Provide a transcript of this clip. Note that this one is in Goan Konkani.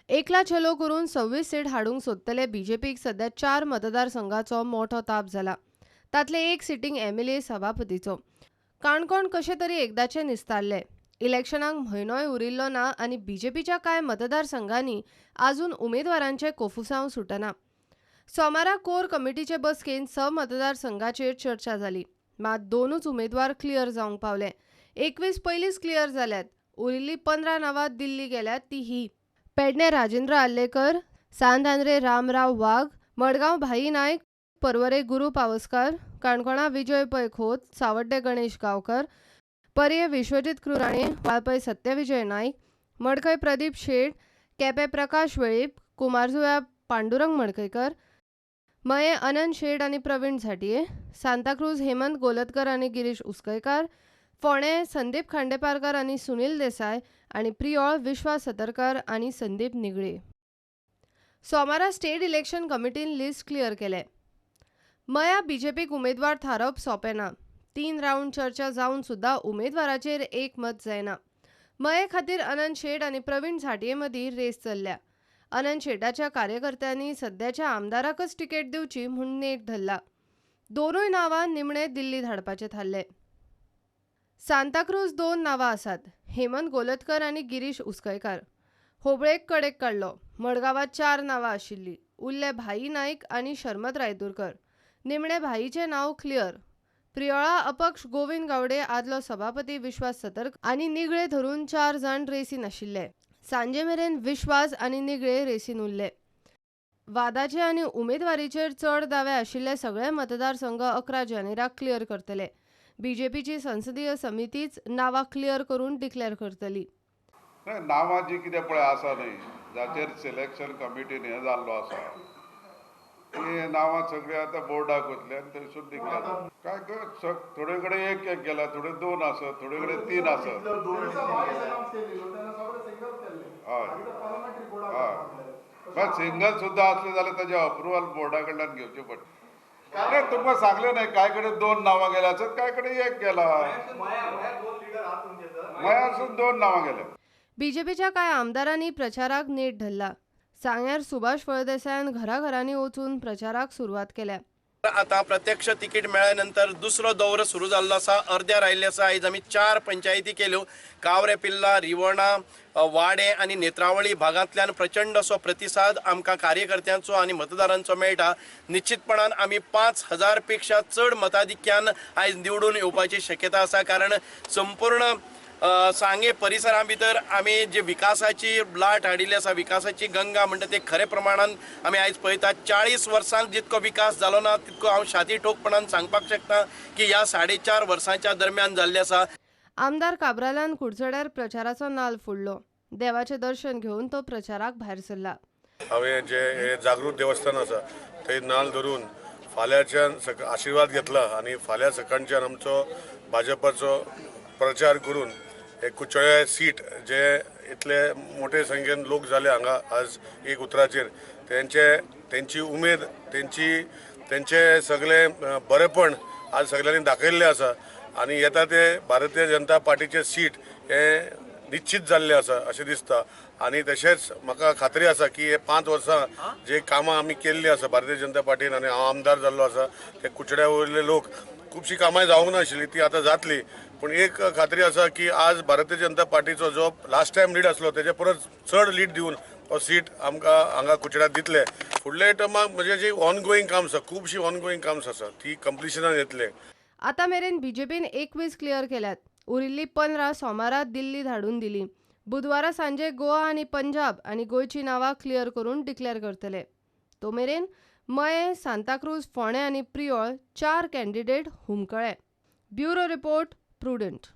एकला चलो करून 26 सीट हाडूंक सोदतले बीजेपीक सध्या 4 मतदारसंघाचो मोठो ताप जाला. तातले एक सिटींग एमएलए सभापतीचो. काणकोण कशें तरी एकदाचें निस्तारलें. इलेक्शनाक म्हयनोय उरिल्लो ना आनी बीजेपीच्या कांय मतदारसंघांनी आजून उमेदवारांचे कोफुसांव सुटना. सोमारा कोर कमिटीचे बसकेन 6 मतदारसंघाचेर चर्चा जाली. मात 2च उमेदवार क्लियर जावंक पावले. 21 पयलींच क्लियर जाल्यात. उरिल्ली 15 नांवां दिल्ली गेल्यात ती ही: पेडणे राजेंद्र आर्लेकर, सांत आंद्रे रामराव वाघ, मडगांव भाई नायक, पर्वरे गुरू पावसकार, काणकोणा विजय पै खोत, सावड्डे गणेश गांवकर, पर्ये विश्वजीत कुराणे, वाळपय सत्यविजय नाईक, मडकय प्रदीप शेट, केपें प्रकाश वेळीप, कुमारजुव्या पांडुरंग मडकयकर, मये अनंत शेट आनी प्रवीण झांटये, सांताक्रूज हेमंत गोलतकर आनी गिरीश उसकयकार, फोंडें संदीप खांडेपारकर आनी सुनील देसाय आनी प्रियोळ विश्वास सतरकर आनी संदीप निगळे. सोमारा स्टेट इलेक्शन कमिटीन लिस्ट क्लियर केलें. मया बीजेपीक उमेदवार थारोवप सोंपें ना. 3 रावंड चर्चा जावन सुद्दां उमेदवाराचेर एकमत जायना. मये खातीर अनंत शेट आनी प्रवीण झांटये मदीं रेस चल्ल्या. अनंत शेटाच्या कार्यकर्त्यांनी सद्याच्या आमदाराकच तिकेट दिवची म्हूण नेट धरला. 2 नांवां निमणे दिल्ली धाडपाचे थारले. सांताक्रूज 2 नांवां आसात, हेमंत गोलतकर आनी गिरीश उसकयकार. होबळेक कडेक काडलो. मडगांवांत 4 नांवां आशिल्लीं. उरले भाई नायक आनी शर्मत रायतुरकर. निमणे भाईचें नांव क्लियर. प्रियोळा अपक्ष गोविंद गावडे, आदलो सभापती विश्वास सतरकर आनी निगळे धरून 4 जाण रेसीन आशिल्ले. सांजे मेरेन विश्वास आनी निगळे रेसीन उरले. वादाचे आनी उमेदवारीचेर चड दावे आशिल्ले सगळे मतदारसंघ 11 जानेराक क्लियर करतले. बीजेपीची संसदीय समितीच नांवां क्लियर करून डिक्लेअर करतली. नांवां जी कितें पळय आसा न्ही, जाचेर सिलेक्शन कमिटीन हें जाल्लो आसा, ती नांवां सगळीं आतां बोर्डाक वतली आनी थंयसून डिक्लेअर. काय थोडे कडेन 1 1 गेला, थोडे 2 आसत, थोडे कडेन 3 आसत. हय हय, बट सिंगल सुद्दां आसले जाल्यार ताजें अप्रुवल बोर्डा कडल्यान घेवचें पडटा. नाही तुमकां सांगलें न्हय, कांय कडेन 2 नांवां गेल्या आसत, कांय कडेन 1 गेला. मयासून 2 नांवां गेल्या. बीजेपीच्या कांय आमदारांनी प्रचाराक नेट धरला. सांग्यार सुभाष फळदेसायान घराघरांनी वचून प्रचाराक सुरवात केल्या. आता प्रत्यक्ष तिकीट मेळ्ळ्या नंतर दुसरो दौर सुरू जाल्लो आसा. अर्द्यार आयिल्ले आसा. आयज आमी 4 पंचायती केल्यो. कावरे पिल्ला, रिवणा, वाडे आनी नेत्रावळी भागांतल्यान प्रचंड असो प्रतिसाद आमकां कार्यकर्त्यांचो आनी मतदारांचो मेळटा. निश्चितपणान आमी 5000 पेक्षा चड मताधिक्यान आयज निवडून येवपाची शक्यता आसा. कारण संपूर्ण सांगे परिसरा भितर आमी जे विकासाची लाट हाडिल्ली आसा, विकासाची गंगा म्हणटा ते खरे प्रमाणान आमी आयज पळयतात. 40 वर्सांक जितको विकास जालो ना तितको हांव छाती ठोकपणान सांगपाक शकता की ह्या 4.5 वर्सांच्या दरम्यान जाल्ले आसा. आमदार काब्रालान कुडचड्यार प्रचाराचो नाल फोडलो. देवाचें दर्शन घेवन तो प्रचाराक भायर सरला. हांवें जे हे जागृत देवस्थान आसा थंय नाल धरून फाल्यांच्यान आशिर्वाद घेतला आनी फाल्यां सकाळच्यान आमचो भाजपाचो प्रचार करून हे कुचोळे सीट जे इतले मोठे संख्येन लोक जाले हांगा आज एक उतराचेर, तेंची उमेद, तेंचे सगळे बरेपण आज सगळ्यांनी दाखयल्लें आसा आनी येता ते भारतीय जनता पार्टीचे सीट हे निश्चित जाल्ले आसा अशें दिसता. आनी तशेंच म्हाका खात्री आसा की हे 5 वर्सां जे कामां आमी केल्लीं आसा भारतीय जनता पार्टीन आनी हांव आमदार जाल्लो आसा, ते कुचड्या वयले लोक खुबशीं कामां जावंक नाशिल्लीं ती आतां जातली. पूण एक खात्री आसा की आज भारतीय जनता पार्टीचो जो लास्ट टायम लीड आसलो तेजे परस चड लीड दिवन हो सीट आमकां हांगा कुचड्यात दितले. फुडल्या टर्माक म्हणजे जी ऑनगोईंग काम आसा, खुबशीं ऑनगोईंग काम्स आसा ती कंप्लिशनान येतले. आतां मेरेन बीजेपीन 21 क्लियर केल्यात. उरिल्ली 15 सोमारा दिल्ली धाडून दिली. बुधवारा सांजे गोवा आनी पंजाब आनी गोंयची नांवां क्लियर करून डिक्लेअर करतले. तो मेरेन मये, सांताक्रूज, फोंडें आनी प्रियोळ 4 कॅन्डिडेट हुमकळे. Bureau report, Prudent.